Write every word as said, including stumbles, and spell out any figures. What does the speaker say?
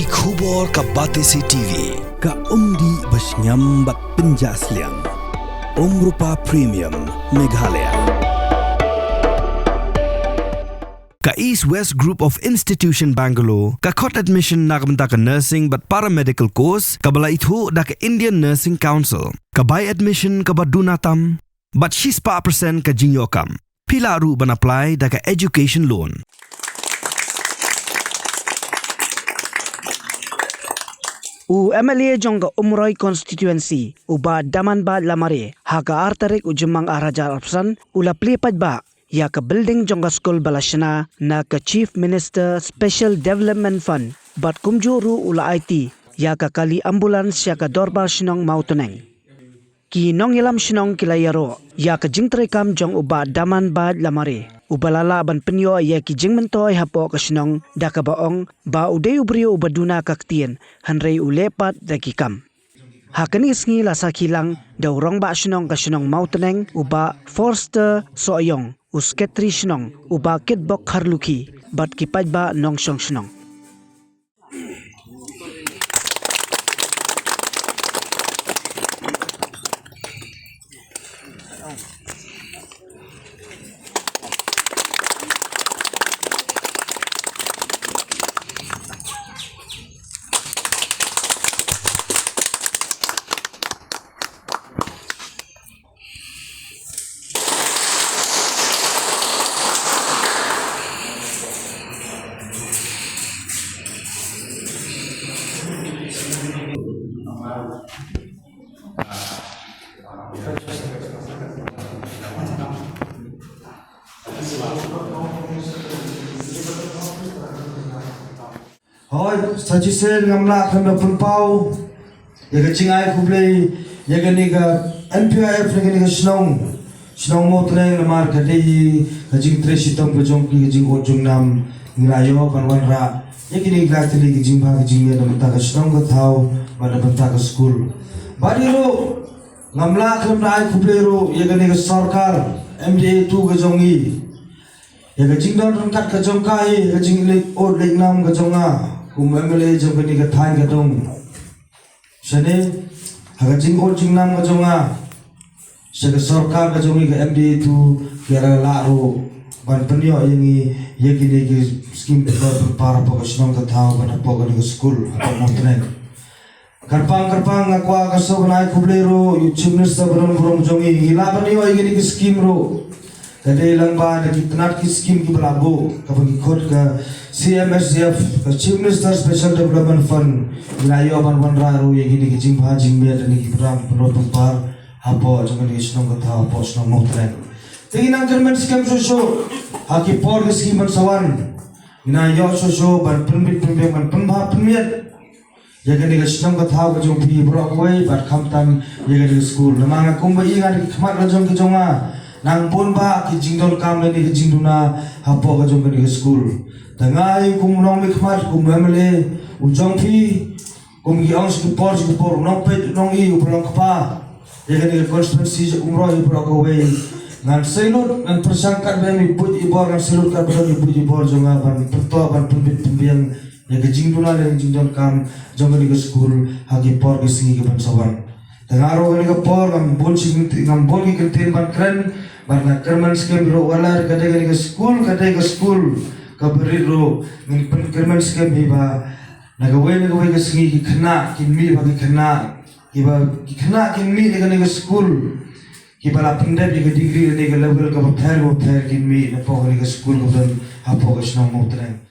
Ki khubor ka Batesi T V. Ka umdih ba shngiam bad pynjah sliang. Umrupa Premium Meghalaya. Ka East West Group of Institution Bangalore ka khot admission na ka bynta ka nursing bad paramedical course kaba la ithuh da ka Indian Nursing Council. Ka bai admission kaba duna tam bad shispah percent ka jingïoh kam. Phi lah ruh ban apply da ka education loan. U M L A jong ka Umroi constituency, u Bah Damanbait Lamare, ha ka ar tarik u Jymmang ar hajar arphew san, u la plie paidbah ïa ka building jong ka skul ba la shna na ka Chief Minister Special Development Fund, bad kumjuh ruh u la aiti ïa ka kali ambulance sha ka dorbar shnong Mawtneng. Ki nongïalam shnong ki la ïaroh ïa ka jingtreikam jong u Bah Damanbait Lamare, uba la lah ban pynïoh ïa ki jingmyntoi hapoh ka shnong, da kaba ong ba u dei u briew uba duna ka ktien, hynrei u leh pat da ki kam. Ha kane ka sngi la sakhi lang da u rangbah shnong ka shnong Mawtneng, u Bah Forster Sohiong, u sekretari shnong, u Bah Kitbok Kharlukhi, bad ki paidbah nongshong shnong. Hoi, sa shisien ngam lah khlem da pynpaw ïa ka jingai khublei ïa kane ka N P I F, ïa kane ka shnong, shnong Mawtneng, namar ka dei ka jingtrei shitom ka jong ki, ka jingud jingnam ngi la ïoh ban wanrah ïa kine ki la tylli ki jingbha ki jingmiat na bynta ka shnong ka thaw bad na bynta ka skul. Bad ïa ruh ngam lah khlem da ai khublei ruh ïa kane ka sorkar M D A two ka jong ngi, ïa ka jingdon ryngkat ka jong ka hi, ïa ka jingleit ud leit nam ka jong nga kum M L A jong kane ka thaiñ ka dong. Shane, ha ka jingud jingnam ka jong nga sha ka sorkar ka jong ngi, ka M D A two, ki la lah ruh ban pynïoh ïa ngi ïa kine ki skim pynpar pynpar hapoh ka shnong ka thaw bad hapoh kane ka skul hapoh Mawtneng. Kyrpang kyrpang nga kwah ka sngewbha ban ai khublei ruh ïa u Chief Minister ba don burom jong ngi, ngi lah ban ïoh ïa kine ki skim ruh. Ka dei lyngba da ki tnat ki skim kiba la buh, kaba ngi khot ka C M S D F, ka Chief Minister Special Development Fund. Ngi la ïoh ban wanrah ruh ïa kine ki jingbha jingmiat da kine ki program pynroi pynpar hapoh jong kane ka shnong ka thaw, hapoh shnong Mawtneng. Te ngi nang kyrmen skhem shuh shuh ha ki por ki skim ban sa wan. Ngi nang ïoh shuh shuh ban pynbit pynbiang, ban pynbha pynmiat ïa kane ka shnong ka thaw ka jong phi baroh kawei bad khamtam ïa kane ka skul. Namar nga kumba i nga da ki khmat la jong ki jong nga, nang bun bah ki jingdonkam lane ki jingduna hapoh ka jong kane ka skul. Te nga i kum u nongmihkhmat, kum u M L A u jong phi, kum ki ong shi ki por shi ki por, u nongpeit u nong-i uba long kpa ïa kane ka constituency jong Umroi baroh kawei. Ngan salute, ngan pyrshang katba i buit i bor, ngan salute katba i buit i bor jong nga ban pyntoh ban pynbit pynbiang ïa ka jingduna lane jingdonkam jong kane ka skul ha ki por ki sngi ki ban sa wan. Te nga ruh kane ka por ngam bun shi kyntien, ngam bun ki kyntien ban kren, bad nga kyrmen skhem ruh wat la ka dei kane ka skul, ka dei ka skul kaba rit ruh, ngin pynkyrmen skhem hi ba na kawei na kawei ka sngi ki khynnah kin mih, ba ki khynnah, kiba ki khynnah kin mih na kane ka skul, kiba la pyndep ïa ka degree lane ka level kaba pher kaba pher kin mih napoh kane ka skul kaba don hapoh ka shnong Mawtneng.